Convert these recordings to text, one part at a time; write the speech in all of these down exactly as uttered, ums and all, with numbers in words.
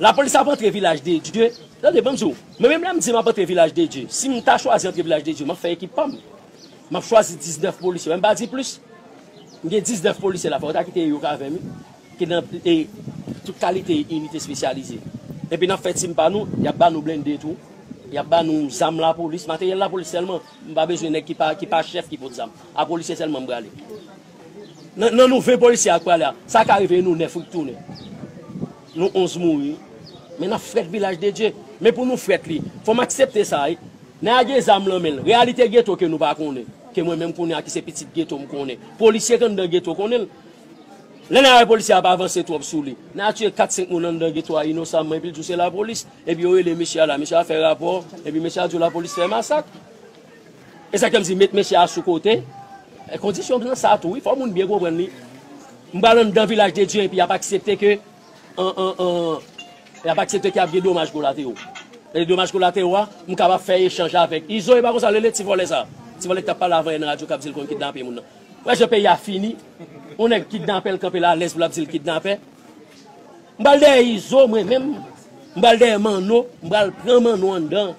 Lapolis ap antre Vilaj de Dye. Tande, ban m di w. Mwen menm lè m di m ap antre Vilaj de Dye, si m ta chwazi antre Vilaj de Dye, m ap fè ekip pa m. M ap chwazi diznèf polisye. Mwen m pa di plis. M gen diznèf polisye la, fò w ta kite yo k avè m, wi. Ki nan e, tout kalite inite espesyalize. Epi n ap fè tim pa nou, y ap ba nou blende tou. Y ap ba nou zam lapolis, materyèl lapolis sèlman. M pa bezwen nèg ki pa, ki pa chèf ki pot zam. A polisye sèlman m prale. Nan, nan nou ven polisye ak prale a, sa ka rive nou nèf wi k tounen. Nou onz mouri. Men n ap frèt Vilaj de Dye. Men pou nou frèt li, fò m aksepte sa, wi. Nèg la gen zam nan men l. Reyalite geto ke nou pa konnen. Ke mwen menm kounye a ki se pitit geto m konnen. Polisye k anndan geto konnen l. Lè nèg la wè polisye a ap avanse twòp sou li. Nèg la tiye kat senk moun anndan geto a inosamman epi l di w se lapolis. Epi yo rele mesye a la. Mesye a fè rapò. Epi mesye a di w lapolis fè masak. E sa k fè m di met mesye a sou kote. E kondisyon nan sa tou, wi, fò moun byen konprann li. M pral anndan Vilaj de Dye epi y ap aksepte ke, an, an, an, y ap aksepte ke ap gen domaj kolatero. E domaj kolatero a, m kapab fè echanj avèk Izo, e pa konsa l rele ti vòlè sa. Ti vòlè k t ap pale avan yè nan radyo k ap di l konn kidnape moun nan. Wè jan peyi a fini. Yon nèg kidnapè l kanpe la alèz pou l ap di l kidnapè. M pral dèyè Izo mwen menm. M pral dèyè Manno. M pral pran Manno anndan.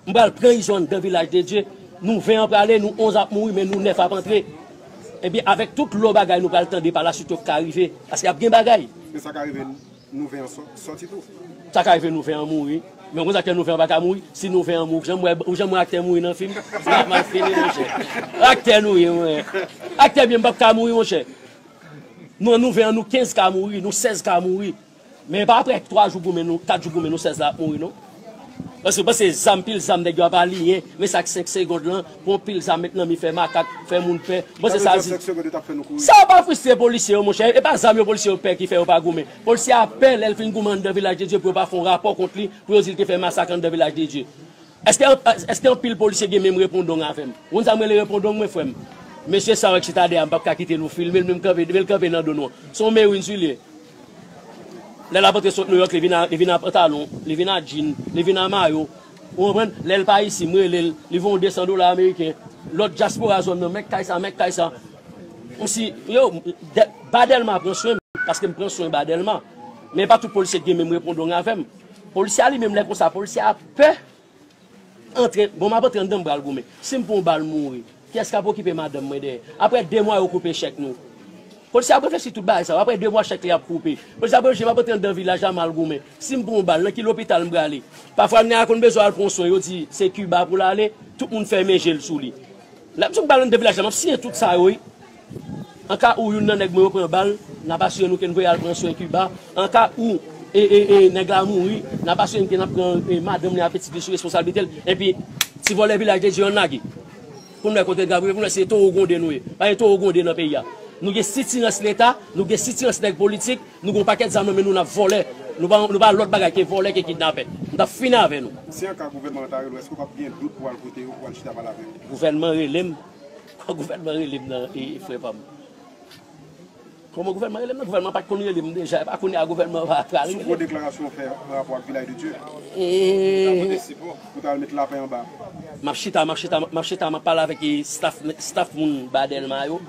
M pral pran Izo anndan Vilaj de Dye. Nou ven an prale, nou onz ap mouri, men nou nèf ap antre. Epi avèk tout lò bagay nou pral tande pa laswit yo k ka rive. Paske ap gen bagay. Men sa ka rive nou ven an sò- sòti tou. Sa ka rive nou ven an mouri. Men konsa aktè nou ven an pa ka mouri. Si nou ven an mouri, ou janm wè, ou janm wè aktè mouri nan fim? M ap mal fini, monchè. Aktè nou ye, mwen. Aktè byen, m p ap ka mouri, monchè. Nou, nou ven an, nou kenz ka mouri, nou sèz ka mouri. Men pa apre twa jou goumen nou, kat jou goumen nou, sèz la ap mouri, non. Paske, paske zam, pil zam, nèg yo ap aliyen, men sa k senk segond lan, pran pil zam, met nan mi, fè makak, fè moun pè. Bon, se sa di. Sa yo pa fristre polisye yo, monchè. E pa zam yo polisye yo pè ki fè yo pa goumen. Polisye a pè lè l fin goumen anndan Vilaj de Dye pou yo pa fè yon rapò kont li, pou yo di l te fè masak anndan Vilaj de Dye. Èske, èske anpil polisye gen menm repondong avè m? Ou konn sa m rele repondong mwen, frè m? Mesye sa w wè k chita dèyè a, m p ap ka kite nou filme l, men m kanpe, men l kanpe nan do nou an. Se yon mewin sou li ye. Lè l ap antre sot Nouyòk, li vin a, li vin a pantalon, li vin a djin, li vin a mayo. Ou konprann? Lè l pa isi, m rele l, li voye yon de san dola ameriken. Lòt dyaspora zòn nan, mèt kay sa, mèt kay sa. Kòmsi, yo, dè-, Ba Dèlma pran swen m, paske m pran swen Ba Dèlma. Men pa tout polisye ki gen menm repondong avè m. Polisye a li menm lè konsa, polisye a pè. Antre, bon, m ap antre anndan, m pral goumen. Si m pran yon bal, m mouri, kiyès k ap okipe madanm mwen dèyè? Apre de mwa, yo koupe chèk nou. Polisye ap reflechi tout bagay sa yo. Apre de mwa, chèk li ap koupe. Polisye ap reflechi, m ap antre anndan vilaj la, m al goumen. Si m pran yon bal, nan ki lopital m prale? Pafwa, nèg la konn bezwen al pran yon swen, yo di se Kiba pou l ale, tout moun fèmen je l sou li. Lè m di w m pral anndan vilaj la, m ap siyen tout sa yo, wi. An ka ou youn nan nèg mwen yo pran bal, n ap asire nou ke n voye al pran swen Kiba. An ka ou, e, e, e, nèg la mouri, n ap asire n ke n ap pran, e, madanm li ak pitit li sou responsablite l. Epi, ti vòlè Vilaj de Dye an lage. Pou n wè kote n ka prive, pou n wè si se towo gwonde nou ye. Pa gen towo gwonde nan peyi a. Nou gen sitirans Leta, nou gen sitirans nèg politik, nou gen yon pakèt zam nan men nou, n ap vòlè. Nou pa, nou pa lòt bagay ke vòlè, ke kidnapè. M t ap fini avè nou. Si an ka gouvènman an ta rele w, èske w p ap gen dout pou w al kote yo, pou w al chita pale avè yo? Gouvènman rele m. Gouvènman rele m nan, e, frè pa m. Kòman gouvènman rele m nan? Gouvènman pa t konn rele m deja. E pa kounye a gouvènman va pral rele m. Sou gwo deklarasyon w fè an rapò ak Vilaj de Dye. E, pou ta al met lapè anba. M ap chita, m ap chita, m ap chita, m ap pale avèk, e, staff, staff moun Ba Dèlma yo.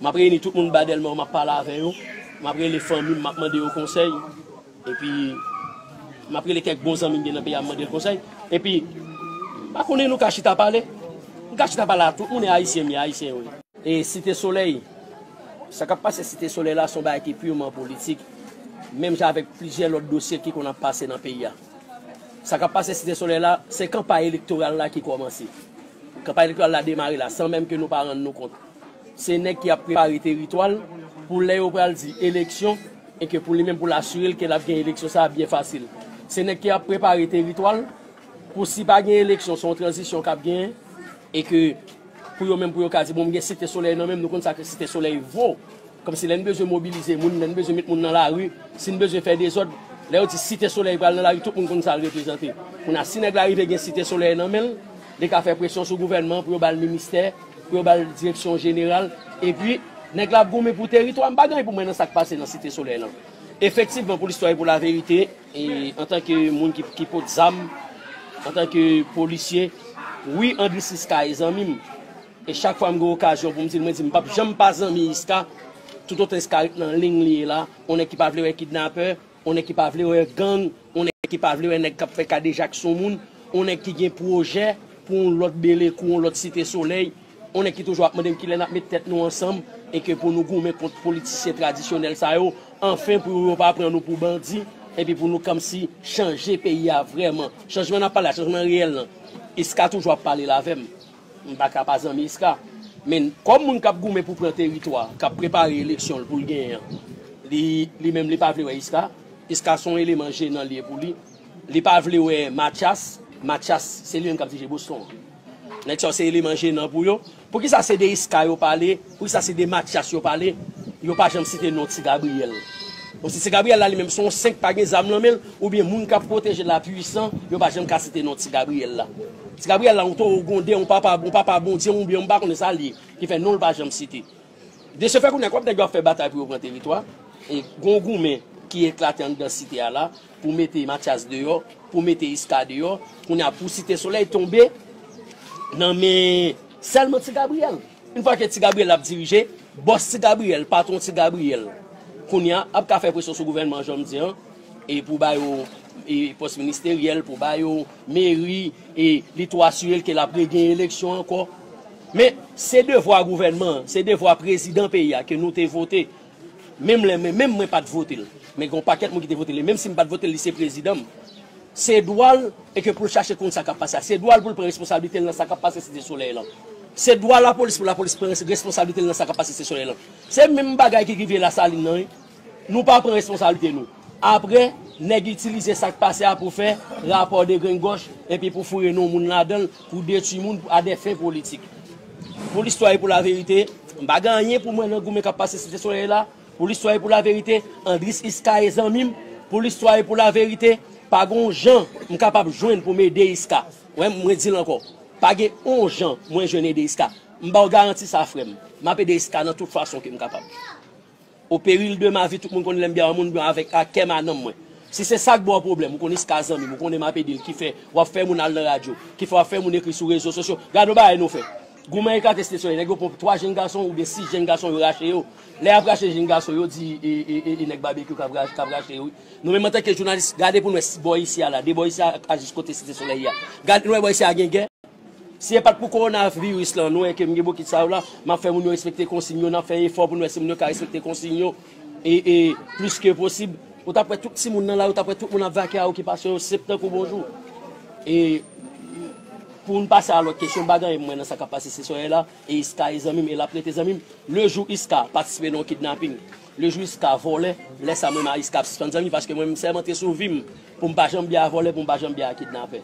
M ap reyini tout moun Ba Dèlma yo, m ap pale avè yo. M ap rele fanmi m, m ap mande yo konsèy. Epi, m ap rele kèk bon zanmi m gen nan peyi a, m mande l konsèy. Epi, m pa konnen, nou ka chita pale. M ka chita pale a tout moun, e ayisyen m ye, ayisyen wi. E Site Solèy, sa k ap pase Site Solèy la, se yon bagay ki pirman politik, menm jan avèk plizyè lòt dosye ki konn ap pase nan peyi a. Sa k ap pase Site Solèy la, se kanpay elektoral la ki kòmanse. Kanpay elektoral la demare la, san menm ke nou pa rann nou kont. Se nèg ki ap prepare teritwa l pou lè yo pral di eleksyon, e ke pou li menm pou l asire l ke l ap gen eleksyon sa a byen fasil. Se nèg ki ap prepare teritwa l pou si pa gen eleksyon, se yon tranzisyon k ap genyen, e ke pou yo menm pou yo ka di, bon, m gen Site Solèy nan men m, nou konn sa ke Site Solèy vo. Kòmsi lè n bezwen mobilize moun, lè n bezwen met moun nan lari, si n bezwen fè dezòd, lè yo di Site Solèy pral nan lari, tout moun konn sa l reprezante. Kounye a, si nèg la rive gen Site Solèy nan men l, li ka fè presyon sou gouvènman pou yo ba l ministè, pou yo ba l direksyon jeneral, epi nèg la ap goumen pou teritwa. M pa gen anyen pou mwen nan sa k pase nan Site Solèy lan. Efektivman, pou listwa e pou laverite, e antanke moun ki, ki pot zam, antanke polisye, wi, Andris Iska e zanmi m. E chak fwa m gen okazyon pou m di l, mwen di m p ap janm pa zanmi Iska, toutotan Iska ret nan liy li ye la, yon nèg ki pa vle wè kidnapè, yon nèg ki pa vle wè gang, yon nèg ki pa vle wè nèg k ap fè kadejak sou moun, yon nèg ki gen pwojè pou yon lòt Belekou, yon lòt Site Solèy, yon nèg ki toujou ap mande m kilè n ap met tèt nou ansanm e ke pou nou goumen kont politisyen tradisyonèl sa yo, anfen pou yo pa pran nou pou bandi, epi pou nou kòmsi chanje peyi a vrèman. Chanjman n ap pale a, chanjman reyèl lan, Iska toujou ap pale l avè m. M pa ka pa zanmi Iska. Men, kòm moun k ap goumen pou pran teritwa, k ap prepare eleksyon l pou l genyen an, li, li menm li pa vle wè Iska. Iska se yon eleman jenan li ye pou li. Li pa vle wè Mathias. Mathias, se li menm k ap dirije Boston an. Nèg sa yo se eleman jenan pou yo. Poukisa se de Iska yo pale? Poukisa se de Mathias yo pale? Yo pa janm site non Ti Gabriyèl. Bon, si Ti Gabriyèl la li menm se yon senk pa gen zam nan men l, oubyen moun k ap pwoteje l la pwisan, yo pa janm ka site non Ti Gabriyèl la. Ti Gabriyèl la, yon towo gwonde, yon papa, yon papa Bondye, oubyen m pa konnen sa l ye, ki fè non l pa janm site. De se fè kounye a, kòm nèg yo ap fè batay pou yo pran teritwa, e gon goumen ki eklate anndan site a la, pou mete Mathias deyò, pou mete Iska deyò, kounye a pou Site Solèy tonbe nan men sèlman Ti Gabriyèl. Yon fwa ke Ti Gabriyèl ap dirije, bòs Ti Gabriyèl, patwon Ti Gabriyèl, kounye a ap ka fè presyon sou gouvènman an, jan m di an, e pou ba yo e pòs ministeryèl, pou ba yo meri, e li tou asire l ke l ap regenyen eleksyon ankò. Men, se devwa gouvènman an, se devwa prezidan peyi a ke nou te vote. Menm lè, men, menm mwen pa t vote l. Men gen yon pakèt moun ki te vote l. E menm si m pa t vote l, li se prezidan m. Se dwa l, e ke pou l chache konn sa k ap pase a. Se dwa l pou l pran responsablite l nan sa k ap pase Site Solèy lan. Se dwa lapolis pou lapolis pran res-, responsablite l nan sa k ap pase Site Solèy lan. Se menm bagay ki rive Lasalin nan, wi. Nou pa pran responsablite nou. Apre, nèg itilize sa k pase a pou fè rapò de grenn gòch, epi pou foure non moun ladan l, pou detwi moun, a de fen politik. Pou listwa e pou laverite, m pa gen anyen pou mwen nan goumen k ap pase Site Solèy la. Pou listwa e pou laverite, Andris Iska e zanmi m. Pou listwa e pou laverite, pa gen yon jan m kapab jwenn pou m ede Iska. Wè, mwen di l ankò. Pa gen yon jan mwen jwenn ede Iska. M ba w garanti sa, frè m. M ap ede Iska nan tout fason ke m kapab. Au péril de ma vie, tout moun konn lè m byen yon moun, byen avèk ak kè m a nanm mwen. Si se sa k ba w pwoblèm, ou konn Iska zanmi m, ou konnen m ap ede l, ki fè w ap fè moun al nan radyo, ki fè w ap fè moun ekri sou rezo sosyo. Gade yon bagay nou fè. Goumen eklate Site Solèy, nèg yo pran twa jenn gason oubyen sis jenn gason, yo rache yo. Lè y ap rache jenn gason, yo di e, e, e, e nèg Babekyou k ap ra-, k ap rache yo, wi. Nou menm antanke jounalis, gade pou n wè si bò isi a la, de bò isi a ak jis kote Site Solèy a. Gade nou wè bò isi a gen gè. Si se pa t pou kowonaviris lan, nou wè ke m gen bokit sa yo la, m ap fè moun yo respekte konsiy yo, n ap fè efò pou n wè si moun yo ka respekte konsiy yo, e, e, plis ke posib. Ou t ap wè tout timoun nan lari, ou t ap wè tout moun ap vake a okipasyon yo, senp tankou bonjou. E pou n pase a lòt kesyon, m pa gen anyen pou mwen nan sa k ap pase Site Solèy la, e Iska e zanmi m, e l ap rete zanmi m. Le jou Iska patisipe nan yon kidnaping, le jou Iska vòlè, lè sa mwen menm a Iska ap sispann zanmi, paske mwen menm m sèmante sou vi m pou m pa janm byen a vòlè, pou m pa janm byen a kidnapè.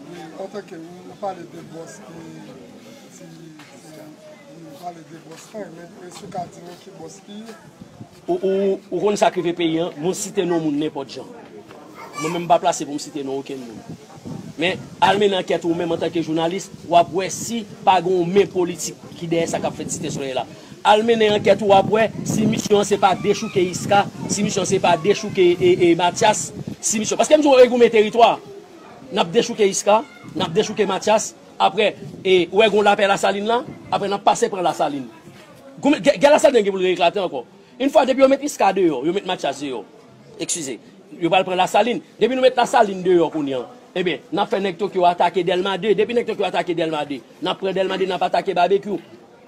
Wi, antanke ou pale de bòs ki, ti, ti, ou pale de bòs lan, men èske w ka di nou ki bòs ki ye? Ou, ou, ou konn sa k rive peyi an, moun site non moun nenpòt jan. Mwen menm m pa plase pou m site non okenn moun. Men, al mennen ankèt ou menm antanke jounalis, w ap wè si pa gen yon men politik ki dèyè sa k ap fèt Site Solèy la. Al mennen ankèt ou, w ap wè si misyon an se pa dechouke Iska, si misyon an se pa dechouke e, e, Mathias, si misyon, paske m di w e goumen teritwa. N ap dechouke Iska, n ap dechouke Mathias, apre, e, ou wè gon lapè Lasalin la, apre n ap pase pran Lasalin. Goumen, gè, gè Lasalin gen pou l reeklate ankò. Yon fwa depi yo met Iska deyò, yo met Mathias deyò. Eskize. Yo pral pran Lasalin. Depi nou met Lasalin deyò kounye an, ebyen, n ap fè nèg Tokyo atake Dèlma de. Depi nèg Tokyo atake Dèlma de, n ap pran Dèlma de, n ap atake Babekyou.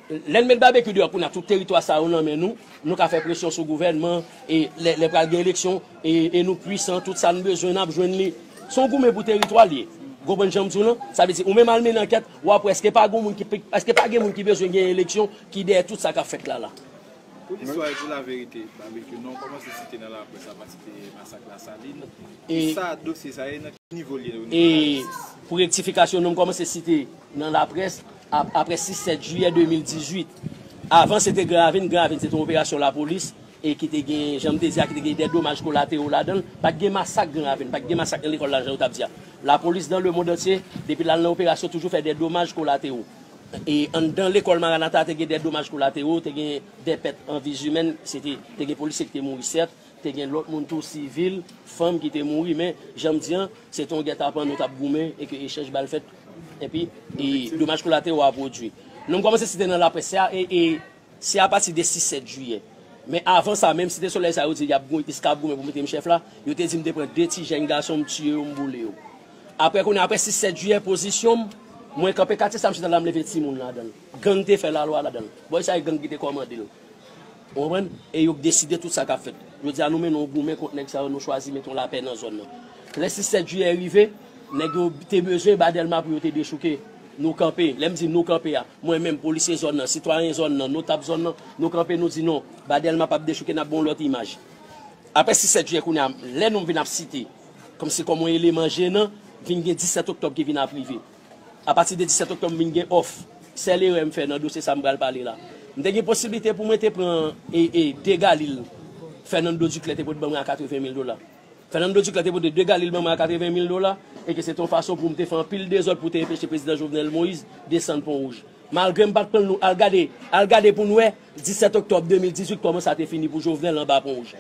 Lè n met Babekyou deyò, kounye a tout teritwa sa yo nan men nou, nou ka fè presyon sou gouvènman, e lè, lè pral gen eleksyon, e, e nou pwisan, tout sa n bezwen, n ap jwenn li. Se yon goumen pou teritwa l ye. Ou konprann jan m di w lan? Sa vle di, ou menm al mennen ankèt, w ap wè èske pa gen moun ki, èske pa gen moun ki bezwen gen eleksyon ki dèyè tout sa k ap fèt la la. Pou listwa e pou laverite, Babekyou, non w kòmanse site nan laprès apati de masak Lasalin. E sa dosye sa ye nan ki nivo l ye o nivo lajistis? E pou rektifikasyon, non m kòmanse site nan laprès ap-, apre sis sèt jiyè de mil dizuit. Avan, se te Gran Ravin. Gran Ravin, se te yon operasyon lapolis e ki te gen, jan m te di a, ki te gen de domaj kolatero ladan l. Pa t gen masak Gran Ravin, pa t gen masak nan lekòl la, jan yo t ap di a. Lapolis dans le monde entier, depi l al nan operasyon, toujou fè de domaj kolatero. E anndan lekòl Maranata a te gen de domaj kolatero, te gen de pèt an vi zimèn, se te, te gen polisye ki te mouri, sèt, te gen lòt moun tou, sivil, fanm ki te mouri, men, jan m di an, se te yon gètapan nou t ap goumen e ke echanj bal fèt, epi, e domaj kolatero a pwodui. Non m kòmanse site nan laprès, se a, e, e, se apati de sis sèt jiyè. Men avan sa, menm Site Solèy sa yo di y ap gou- iska ap goumen pou mete m chèf la, yo te di m te pran de ti jèn gason, m tiye yo, m boule yo. Apre kounye a, apre sis sèt jiyè, pozisyon m, mwen kanpe katye sa, m chita la, m leve timoun ladan l. Gang te fè lalwa ladan l. Bòy sa e gang ki te kòmande l. Ou konprann? E yo k deside tout sa k ap fèt. Jodi a, nou mennen yon goumen kont nèg sa yo, nou chwazi mete yon lapè nan zòn nan. Lè sis sèt jiyè rive, nèg yo te bezwen ba Dèlma pou yo te dechouke. Nou kanpe. Lè m di nou kanpe a, mwen menm, polisye zòn nan, sitwayen zòn nan, notab zòn nan, nou kanpe, nou di non. Ba Dèlma p ap dechouke, n ap ba w lòt imaj. Apre sis sèt jiyè kounye a, lè nou vin ap site, kòmsi kòm yon eleman jenan, vin gen disèt oktòb ki vin ap rive. Apati de disèt oktòb, m vin gen òf. Sèl erè m fè nan dosye sa m pral pale la. M te gen posiblite pou mwen te pran e, e, de galil Fernando Duclair te pot ban mwen a katreven mil dola. Fernando Duclair te pote de galil ban mwen a katreven mil dola, e ke se te yon fason pou m te fè anpil dezòd pou te enpeche prezidan Jovenel Moïse desann Pon Wouj. Malgre m pa t pran l, nou al gade, al gade pou n wè, disèt oktòb de mil dizuit, kòman sa te fini pou Jovenel anba Pon Wouj.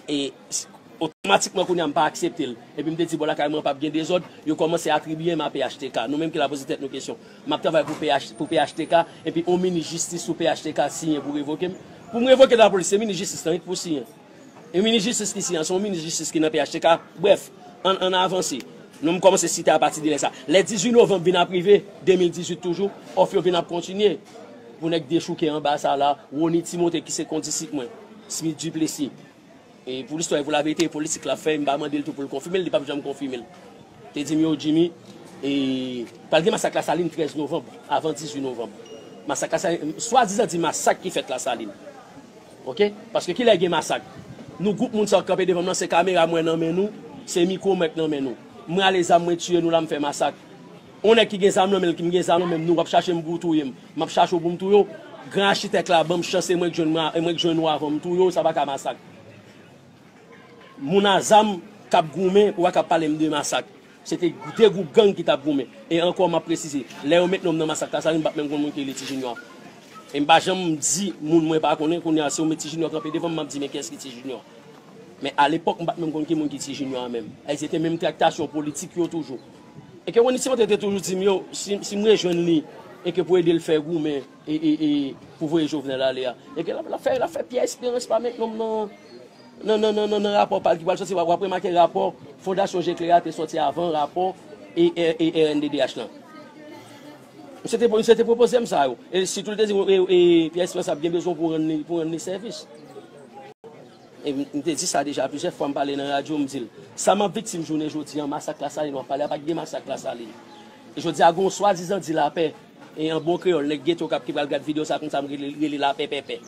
E s- otomatikman kounye a m pa aksepte l. Epi m te di, bon, lakay mwen p ap gen dezòd, yo kòmanse atribiye m a P H T K. Nou menm ki la poze tèt nou kesyon. M ap travay pou P H, pou P H T K, epi yon minis jistis sou P H T K siyen pou revoke m. Pou m revoke nan lapolis, se minis jistis lan wi k pou siyen. E minis jistis ki siyen an, se yon minis jistis ki nan P H T K. Brèf, ann, ann avanse. Nou m kòmanse site apati de lè sa. Lè dizuit novanm vin ap rive, de mil dizuit toujou, òf yo vin ap kontinye. Pou nèg dechouke anba sa la, Rony Timote ki se kondisip mwen, Smith Duplessis. E pou listwa e pou laverite, e politik l ap fè, m pa mande l tou pou l konfime l, li p ap janm konfime l. Te di m yo, Jimmy, e pral gen masak Lasalin trèz novanm, avan dizuit novanm. Masak Lasalin, swadizan di masak ki fèt Lasalin. Oke? Paske kilè gen masak? Nou gwoup moun sa k kanpe devan m nan, se kamera mwen nan men nou, se mikwo mwen k nan men nou. M rale zam mwen tiye nou la, m fè masak. On nèg ki gen zam nan men l, ki m gen zam nan men m, nou w ap chache m pou w touye m. M ap chache w pou m touye w. Gran achitèk la ban m chans e mwen k jwenn mwen, e mwen k jwenn ou avan m touye w, sa pa ka masak. Moun a zam k ap goumen, ou pa ka pale m de masak. Se te de gwoup gang ki t ap goumen. E ankò, m ap presize, lè yo met non m nan masak Lasalin, m pa t menm konn moun ki rele Ti Junior. E m pa janm di moun mwen pa konnen, kounye a, si yo met Ti Junior kanpe devan m, m ap di, men kiyès ki Ti Junior? Men alepòk, m pa t menm konn ki moun ki Ti Junior a menm. E se te menm traktasyon politik yo toujou. E ke Rony Timote te toujou di m yo, si, si m rejwenn li, e ke pou ede l fè goumen, e, e, e pou voye Jovenel ale a. E ke l ap, l ap fè, l ap fè Pierre Espérance pa met non m nan, nan, nan, nan, nan, nan rapò pa l ki pral sòti. W ap, w ap remake rapò Fondasyon Jekle a te sòti avan rapò e, e, e R N D D H lan. Misye te, misye te pwopoze m sa yo. E sitou l te di m, e, e, Pierre Espérance ap gen bezwen pou rann li, pou rann li sèvis. E m, m te di sa deja plizyè fwa, m pale nan radyo, m di l, sa m ap viktim jounen jodi a, masak Lasalin w ap pale a, pa t gen masak Lasalin. E jodi a, gen yon swadizan di lapè, e an bon kreyòl, nèg geto k ap ki pral gad videyo sa konn sa m rele, rele lapè pèpè.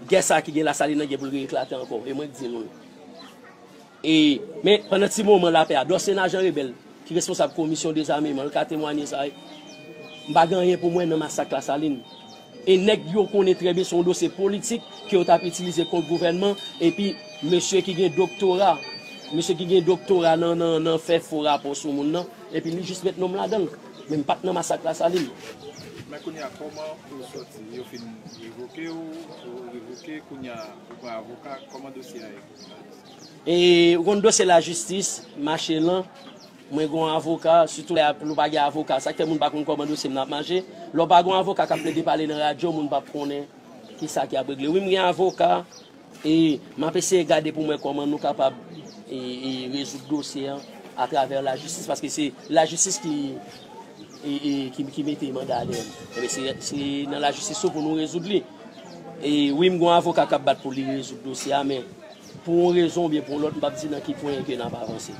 Gè sa ki gen Lasalin nan gen pou l reeklate ankò, e mwen k di nou l. E, men, pandan ti moman lapè a, Dorcena Jean Rebel, ki responsab komisyon dezameman, l ka temwanye sa, wi. M pa gen anyen pou mwen nan masak Lasalin. E nèg yo konnen trè byen se yon dosye politik ke yo t ap itilize kont gouvènman, epi mesye ki gen doktora, mesye ki gen doktora nan, nan, nan fè fo rapò sou moun nan, epi li jis met non m ladan l. Men m pa t nan masak Lasalin. Men kounye a, kòman ou sòti? Yo fin revoke w, ou revoke, kounye a, ou pran avoka, kòman dosye a ye? E, ou konn dosye lajistis, mache lan, mwen gen yon avoka, sitou lè nou pa gen avoka, sa k fè moun pa konn kòman dosye m nan ap mache. Lè w pa gen yon avoka k ap plede pale nan radyo, moun p ap konnen kisa ki ap regle. Wi, m gen avoka, e m ap eseye gade pou m wè kòman nou kapab, e, e, rezoud dosye an atravè lajistis, paske se lajistis ki, e, e, ki, ki mete manda dèyè m. Ebyen, se, se nan lajistis tou pou nou rezoud li. E wi, m gen yon avoka k ap bat pou li rezoud dosye a, men pou yon rezon oubyen pou yon lòt, m p ap di nan ki pwen ke n ap avanse.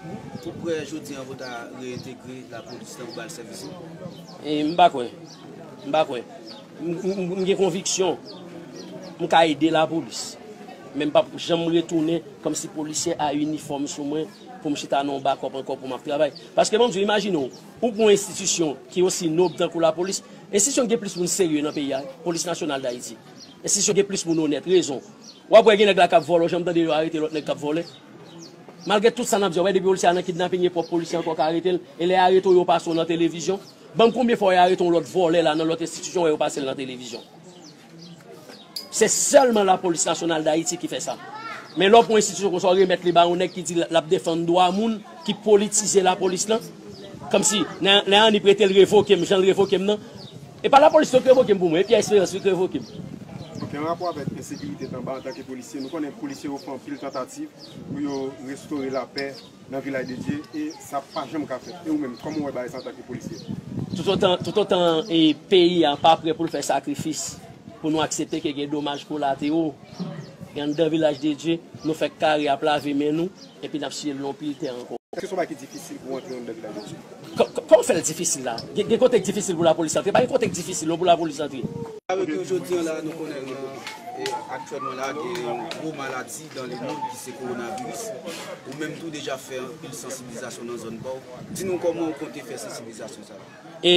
Ou kwè jodi an pou ta reentegre lapolis nan pou ba l sèvis ou? E m pa kwè. M pa kwè. M, m, m gen konviksyon. M ka ede lapolis. Men m p ap janm retounen kòmsi polisye a inifòm sou mwen pou m chita nan yon bakòp ankò pou m ap travay. Paske ban m di w, imajine w, ou pran yon enstitisyon ki osi nob tankou lapolis, enstitisyon ki gen plis moun serye nan peyi a, Polis Nasyonal d Ayiti. Enstitisyon ki gen plis moun onèt, rezon. W ap wè gen nèg la k ap vòlè, w janm tande yo arete lòt nèg k ap vòlè? Malgre tout sa n ap di, w wè depi polisye a nan kidnaping, e pwòp polisye ankò k arete l, e lè yo arete w, yo pase w nan televizyon. Ban m konbyen fwa yo arete yon lòt vòlè la nan lòt enstitisyon, w wè yo pase l nan televizyon. Se sèlman Lapolis Nasyonal d Ayiti ki fè sa. Men lè w pran enstitisyon konsa, w remèt li ba yon nèg ki di l ap defann dwa moun, ki politize lapolis lan, kòmsi, nan, nan Annie prete l revoke m, jan l revoke m nan. E pa lapolis yo k revoke m pou mwen, e Pierre Espérance wi k revoke m. Gen rapò avèk ensekirite anba antanke polisye. Nou konnen polisye yo fè anpil tantativ pou yo restore lapè nan Vilaj de Dye e sa pa janm ka fèt. E ou menm, kòman w wè bagay sa antanke polisye? Toutotan, toutotan e peyi a pa prè pou l fè sakrifis, pou nou aksepte ke gen domaj kolatero, e anndan Vilaj de Dye, nou fèk kare ap lave men nou, epi n ap siye l yon pil tè ankò. Èske se yon bagay ki difisil pou w antre anndan Vilaj de Dye? Kò-, kò-, kòman fè l difisil la? Gen, gen kote k difisil pou lapolis antre? Pa gen kote k difisil non pou lapolis antre. Avèk nou jodi an la, nou konnen, e, aktyèlman la, gen yon gwo maladi dans le monde ki se kowonaviris. Ou menm tou deja fè anpil sansibilizasyon nan zòn pa w. Di nou kòman w konte fè sansibilizasyon sa la? E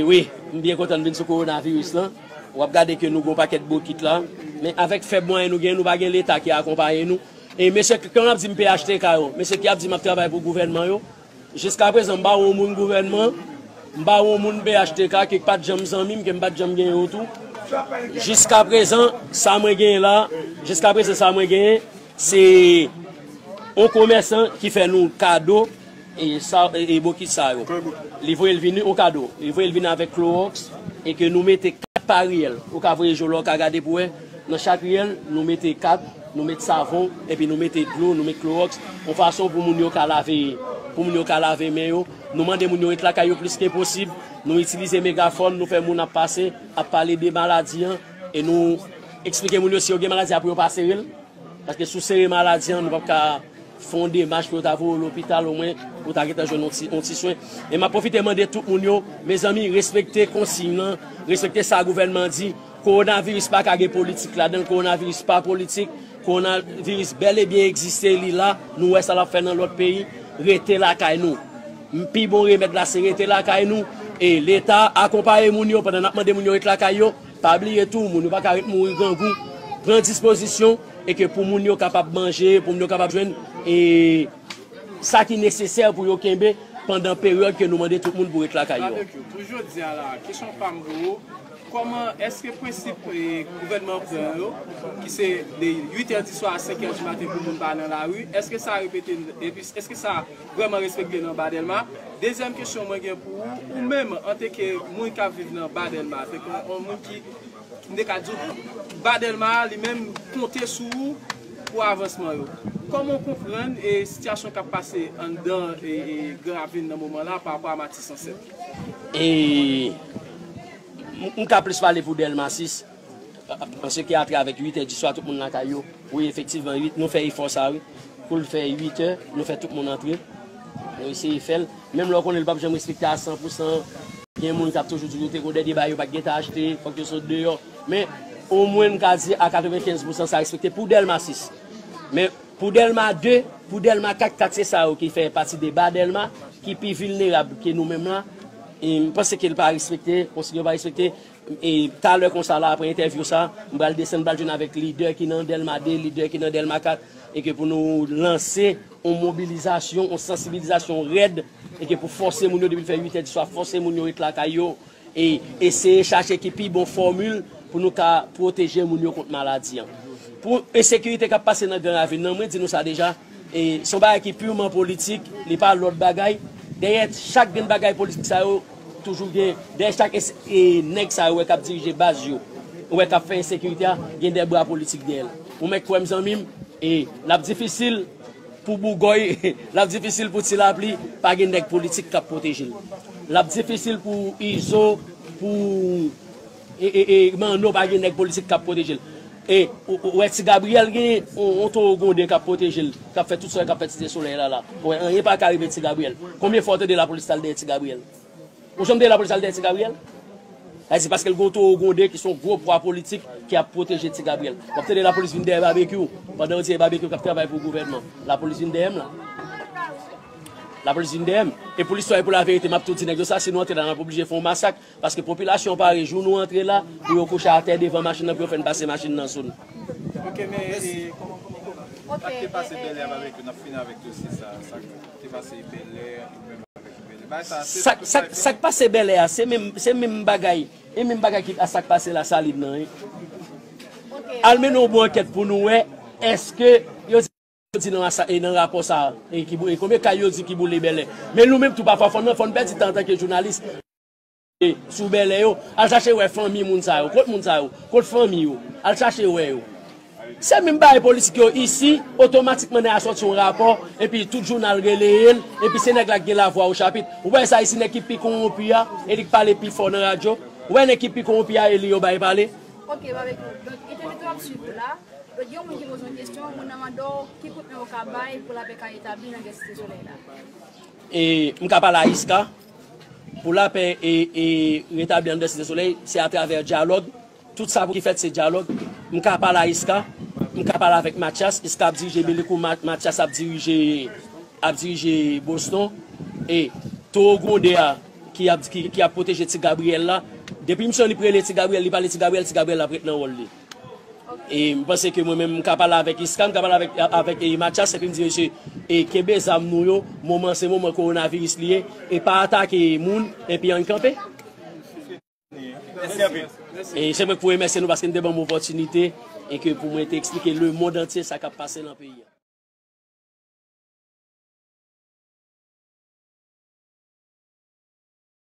wi, m byen kontan n vin sou kowonaviris lan. W ap gade ke nou gen yon pakèt bokit la. Men avèk fèb mwayen nou genyen, nou pa gen Leta ki akonpaye nou. E mesye, k-, kòm n ap di m P H T K yo, mesye ki ap di m ap travay pou gouvènman yo, jiskaprezan m pa wè yon moun gouvènman, m pa wè yon moun P H T K, ke k pa t janm zanmi m, ke m pa t janm gen yo tou. Jiskaprezan, sa mwen genyen la, jiskaprezan sa mwen genyen, se yon komèsan ki fè nou kado e sa, e, e bokit sa yo. Li voye l vini yon kado. Li voye l vini avèk klowòks e ke nou mete kat pa riyèl. Ou ka voye je w la, ou ka gade pou wè. Nan chak riyèl, nou mete kat, nou met savon, epi nou mete dlo, nou met klowòks, yon fason pou moun yo ka lave, pou moun yo ka lave men yo. Nou mande moun yo ret lakay yo plis ke posib. Nou itilize megafòn, nou fè moun ap pase, ap pale de maladi an, e nou eksplike moun yo si yo gen maladi a pou yo pa sere l. Paske si w sere maladi an, nou p ap ka fè yon demach pou yo ta voye w lopital, omwen pou w ta gentan jwenn yon ti, yon ti swen. E m ap pwofite mande tout moun yo, mezanmi, respekte konsiy lan, respekte sa gouvènman di. Kowonaviris pa ka gen politik ladan l, kowonaviris pa politik, kowonaviris bèl e byen egziste, li la, nou wè sa l ap fè nan lòt peyi, rete lakay nou. M, pi bon remèd la se rete lakay nou, e Leta akonpaye moun yo pandan n ap mande moun yo ret lakay yo, pa bliye tou, moun yo pa ka ret mouri grangou, pran dispozisyon, e ke pou moun yo kapab manje, pou moun yo kapab jwenn, e sa ki nesesè pou yo kenbe pandan peryòd ke nou mande tout moun pou ret lakay yo. Babekyou, pou jodi a la, kesyon pa m pou ou, kòman, èske prensip, e, gouvènman an pran yo, ki se de uit è di swa a senk è di maten pou moun pa nan lari, èske sa repete, epi èske sa vrèman respekte nan Ba Dèlma? Dezyèm kesyon mwen gen pou ou, ou menm, antanke moun k ap viv nan Ba Dèlma, antanke yon moun ki, m te ka di w, Ba Dèlma a, li menm, konte sou ou pou avansman yo. Kòman w konprann, e, sitiyasyon k ap pase anndan, e, e, Gran Ravin nan moman la pa rapò a Mati san sèt? E, m, m ka plis pale pou Dèlma sis, paske atravè uit è di swa, tout moun lakay yo. Wi, efektivman, uit, nou fè efò sa, wi. Pou l fè uit è, nou fè tout moun antre. Nou eseye fè l. Menm lè w konnen l p ap janm respekte a san pou san, gen moun k ap toujou di w yo te gen dènye bagay yo pa t gentan achte, fòk yo sot deyò. Men, omwen m ka di a katrevenkenz pou san sa respekte pou Dèlma sis. Men, pou Dèlma de, pou Dèlma kat, kat se sa yo ki fè pati de Ba Dèlma, ki pi vilnerab ke nou menm la. E m panse ke l pa respekte, konsiy yo pa respekte. E talè konsa la, apre entèvyou sa, m pral desann, m pral jwenn avèk lidè ki nan Dèlma de, lidè ki nan Dèlma kat, e ke pou nou lanse yon mobilizasyon, yon sansibilizasyon rèd, e ke pou fòse moun yo depi l fè uit è di swa, fòse moun yo ret lakay yo, e eseye chache ki pi bon fòmil pou nou ka pwoteje moun yo kont maladi an. Pou ensekirite k ap pase nan Gran Ravin nan, mwen di nou sa deja, e se yon bagay ki piman politik, li pa lòt bagay. Dèyè chak grenn bagay politik sa yo, toujou gen, dèyè chak es-, e nèg sa yo wè k ap dirije baz yo, ou wè k ap fè ensekirite a, gen de bra politik dèyè l. Ou mèt kwè m, zanmi m, e l ap difisil pou Bougòy, l ap difisil pou Ti Lapli, pa gen nèg politik k ap pwoteje l. L ap difisil pou Izo, pou e, e, e, Manno, pa gen nèg politik k ap pwoteje l. E ou, ou wè Ti Gabriyèl gen yon, yon towo gonden k ap pwoteje l, k ap fè tout sa k ap fè Site Solèy la la. Ou wè, anyen pa ka rive Ti Gabriyèl. Konbyen fwa w tande lapolis t al dèyè Ti Gabriyèl? Ou janm tande lapolis al dèyè Ti Gabriyèl? Sa di paske l gen yon towo gonden ki se yon gwo pwa politik ki ap pwoteje Ti Gabriyèl. W ap tande lapolis vin dèyè Babekyou, pandan yo di e Babekyou k ap travay pou gouvènman. Lapolis vin dèyè m la. Lapolis vin dèyè m. E pou listwa e pou laverite, m ap tou di nèg yo sa, si nou antre la, n ap oblije fè yon masak. Paske popilasyon an pare, jou nou antre la, pou yo kouche atè devan machin nan, pou yo fè n pase machin nan sou nou. Ok, men, e, sa k te pase Bèlè a, avèk yo, n ap fini avèk dosye sa, sa k te pase Bèlè, nou menm avèk Bèlè. Bagay sa, se sa, sa, sa k pase Bèlè a, se menm, se menm bagay, e menm bagay ki a sa k pase Lasalin nan, wi. Al mennen yon bon ankèt pou nou wè, èske yo di nan asa-, e nan rapò sa a, e ki bou-, e konbyen kay yo di ki boule Bèlè. Men nou menm tou, pafwa, fò n, fò n pèdi tan antanke jounalis. sou bèlè yo, al chache wè fanmi moun sa yo. Kot moun sa yo? Kot fanmi yo? Al chache wè yo. Se menm bagay politik yo isi, otomatikman nèg a sòti yon rapò, epi tout jounal releye l, epi se nèg la k gen lavwa o chapit. Ou wè sa isi, nèg ki pi kowonpi a, e li k pale pi fò nan radyo. Ou wè nèg ki pi kowonpi a, e li yo bay pale. Ok, Babekyou. Donk, entènèt yo ap swiv ou la. Donk, gen yon moun ki poze yon kesyon, moun nan mande w ki kout men ou ka bay pou lapè ka etabli nan Gran Site Solèy la. E m ka pale a Iska, pou lapè e, e retabli anndan Site Solèy, se atravè dyalòg. Tout sa pou ki fèt, se dyalòg. M ka pale a Iska, m ka pale avèk Mathias, Iska ap dirije Belikou, Ma- Mathias ap dirije, ap dirije Boston. E towo gwonde a ki ap, ki, ki ap pwoteje Ti Gabriyèl la, depi misyon li prele Ti Gabriyèl, li pale Ti Gabriyèl, Ti Gabriyèl ap ret nan wòl li. E m panse ke mwen menm, m ka pale avèk Iska, m ka pale avèk, avèk e, Mathias, epi m di mesye, e kenbe zam nou yo, moman se moman kowonaviris li ye, e pa atake moun, epi ann kanpe. Mèsi anpil. E se mwen k pou remèsye nou paske n te ban m opòtinite e ke pou mwen te eksplike lemonn antye sa k ap pase nan peyi a.